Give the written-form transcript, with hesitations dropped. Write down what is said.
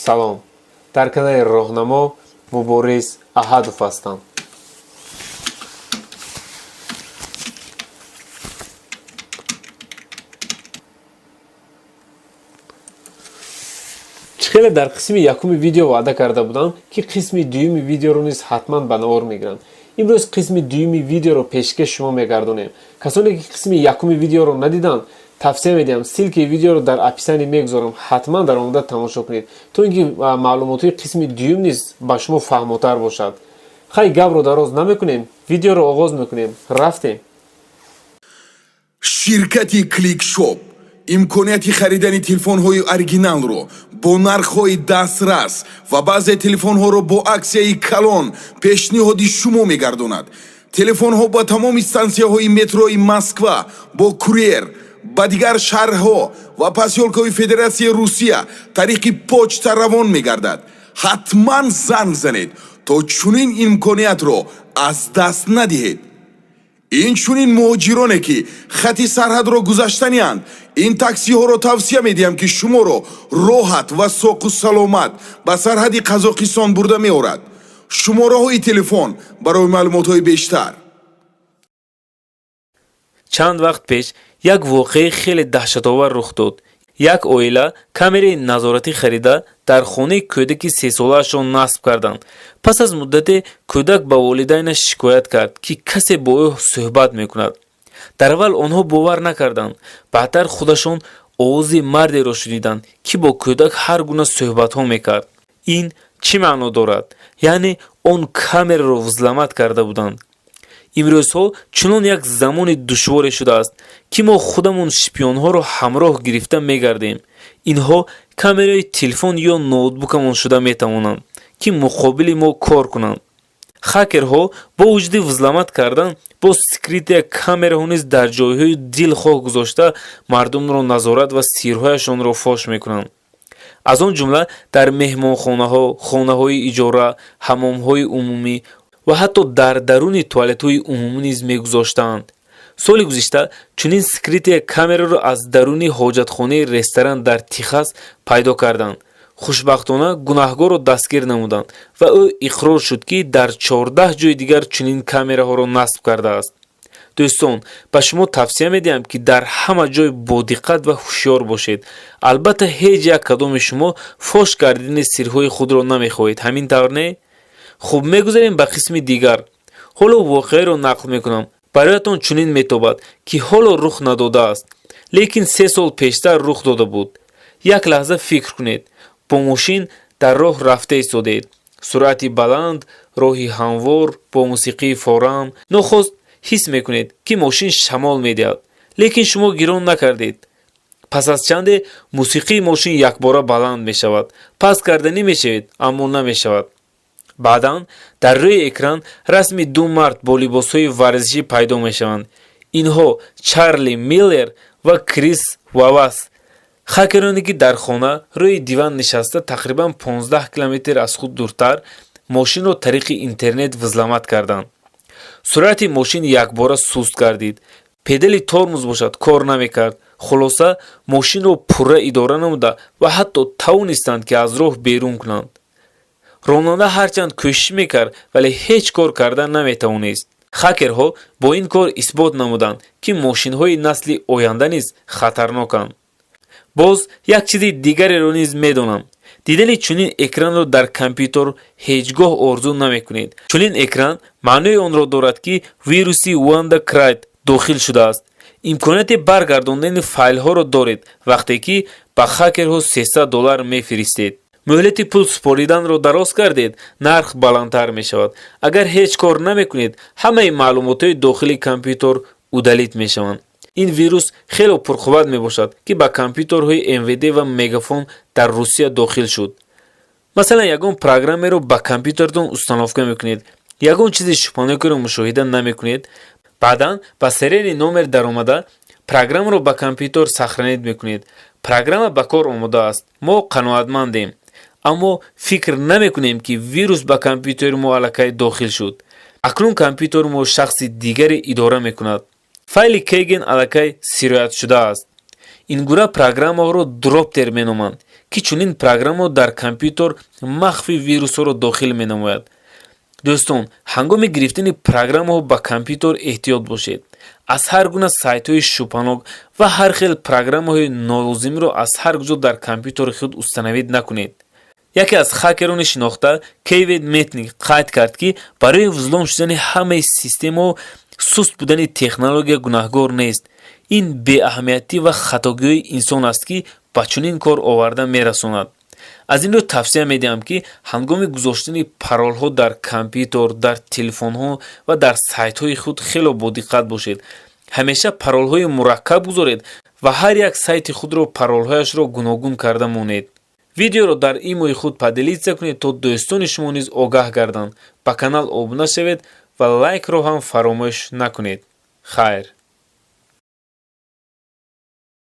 Салом, дар канали Роҳнамо Мубориз Аҳадов ҳастам. Чӣ хеле дар қисми якуми видео ваъда карда будам, ки қисми дуюми видеоро низ ҳатман ба навор мегирам. Имрӯз қисми дуюми видеоро пешкаш шумо мегардонем. Касоне ки қисми якуми видеоро надиданд, тавсия медиҳам, ссылкаи видеоро дар описание мегузорам, ҳатман дар омода тамошо кунед, то ин ки маълумотҳои қисми дуюм низ ба шумо фаҳмотар бошад. Хай, гапро дароз намекунем, видеоро оғоз мекунем. Рафтем. Ширкати Кликшоп имконияти харидани телефонҳои оригиналро бо нархҳои дастрас ва баъзе телефонҳоро бо аксияи калон пешниҳоди шумо мегардонад. Телефонҳо ба тамоми стансияҳои метрои Москва бо курьер, ба дигар шаҳрҳо ва посёлкаҳои Федератсияи Русия тариқи почта равон мегардад. Ҳатман занг занед, то чунин имкониятро аз даст надиҳед. Инчунин муҳоҷироне, ки хати сарҳадро гузаштанианд, ин таксиҳоро тавсия медиҳам, ки шуморо роҳат ва соқу саломат ба сарҳади Қазоқистон бурда меорад. Шумораҳои телефон барои маълумотҳои бештар. Чанд вақт пеш як воқеаи хеле даҳшатовар рух дод. Як оила камераи назоратӣ харида, дар хонаи кӯдаки сесолаашро насб карданд. Пас аз муддате кӯдак ба волидайнаш шикоят кард, ки касе бо ӯ суҳбат мекунад. Дар аввал онҳо бовар накарданд. Баъдтар худашон овози мардеро шуниданд, ки бо кӯдак ҳар гуна суҳбатҳо мекард. Ин чӣ маъно дорад? Яъне он камераро взломать карда буданд. Имрӯзҳо чунон як замони душворе шудааст, ки мо худамон шпионҳоро ҳамроҳ гирифта мегардем. Инҳо камераи телефон ё ноутбукамон шуда метавонанд, ки муқобили мо кор кунанд. Хакерҳо бо вуҷуди взломать кардан бо скрытая камераҳо низ дар ҷойҳои дилхоҳ гузошта, мардумро назорат ва сирҳояшонро фош мекунанд. Аз он ҷумла дар меҳмонхонаҳо, хонаҳои иҷора, ҳаммомҳои умумӣ ва ҳатто дар даруни туалетҳои умумӣ низ мегузоштаанд. Соли гузишта чунин скрытая камераро аз даруни ҳоҷатхонаи ресторан дар Техас пайдо карданд. Хушбахтона, гунаҳгорро дастгир намуданд ва ӯ иқрор шуд, ки дар 14 ҷои дигар чунин камераҳоро насб кардааст. Дӯстон, ба шумо тавсия медиҳам, ки дар ҳама ҷой бодиққат ва ҳушёр бошед. Албатта, ҳеҷ як кадоми шумо фош гардидани сирҳои худро намехоҳед, ҳамин тавр не? Хуб, мегузарем ба қисми дигар. Ҳоло воқеаро нақл мекунам. Бароятон чунин метобад, ки ҳоло рух надодааст, лекин 3 сол пештар рух дода буд. Як лаҳза фикр кунед: бо мошин дар роҳ рафта истодед, суръати баланд, роҳи ҳамвор бо мусиқии форам. Нохост ҳис мекунед, ки мошин шамол медиҳад, лекин шумо гирон накардед. Пас аз чанде мусиқии мошин якбора баланд мешавад. Паст карданӣ мешавед, аммо намешавад. Баъдан дар рӯи экран расми ду мард бо либосҳои варзишӣ пайдо мешаванд. Инҳо Чарли Миллер ва Крис Вавас, хакероне, ки дар хона рӯи диван нишаста, тақрибан 15 километр аз худ дуртар мошинро тариқи интернет взломать карданд. Суръати мошин якбора суст гардид, педали тормоз бошад, кор намекард. Хулоса, мошинро пурра идора намуда ва ҳатто тавонистанд, ки аз роҳ берун кунанд. Ронанда ҳарчанд кӯшиш мекард, вале ҳеҷ кор карда наметавонист. Хакерҳо бо ин кор исбот намуданд, ки мошинҳои насли оянда низ хатарноканд. Боз як чизи дигареро низ медонам: дидани чунин экранро дар компютер ҳеҷ гоҳ орзу намекунед. Чунин экран маънои онро дорад, ки вируси WannaCry дохил шудааст. Имконияти баргардондани файлҳоро доред, вақте ки ба хакерҳо 300 доллар мефиристед. Муҳлати пул супориданро дароз кардед, нарх баландтар мешавад. Агар ҳеҷ кор намекунед, ҳамаи маълумотҳои дохили компютер удалить мешаванд. Ин вирус хеле пурқувват мебошад, ки ба компютерҳои МВД ва Мегафон дар Русия дохил шуд. Масалан, ягон программаро ба компютертон установка мекунед, ягон чизи шубҳанокеро мушоҳида намекунед. Баъдан ба серийный номер даромада, программаро ба компютер сохранить мекунед. Программа ба кор омода аст, мо қаноатмандем, аммо фикр намекунем, ки вирус ба компютери мо аллакай дохил шуд. Акнун компютери мо шахси дигаре идора мекунад. Файли кейген аллакай сироят шудааст. Ин гуна программаҳоро дроптер меноманд. ки чунин программаҳо дар компютер махфи вирусҳоро дохил менамояд. Дӯстон, ҳангоми гирифтани программаҳо ба компютер эҳтиёт бошед. Аз ҳар гуна сайтҳои шубҳанок ва ҳар хел программаҳои нолозимиро аз ҳар куҷо дар компютери худ установить накунед. Яке аз хакерони шинохта, Кевин Митник, қайд кард, ки барои взлом шудани ҳамаи системаҳо суст будани технология гунаҳгор нест. Ин беаҳамиятӣ ва хатогиҳои инсон аст, ки ба чунин кор оварда мерасонад. Аз ин рӯ тавсия медиҳам, ки ҳангоми гузоштани паролҳо дар компютер, дар телефонҳо ва дар сайтҳои худ хело бодиққат бошед. Ҳамеша паролҳои мураккаб гузоред ва ҳар як сайти худро паролҳояшро гуногун карда монед. Видеоро дар имои худ поделиться кунед, то дӯстони шумо низ огаҳ гарданд. Ба канал обуна шавед ва лайкро ҳам фаромӯш накунед. Хайр.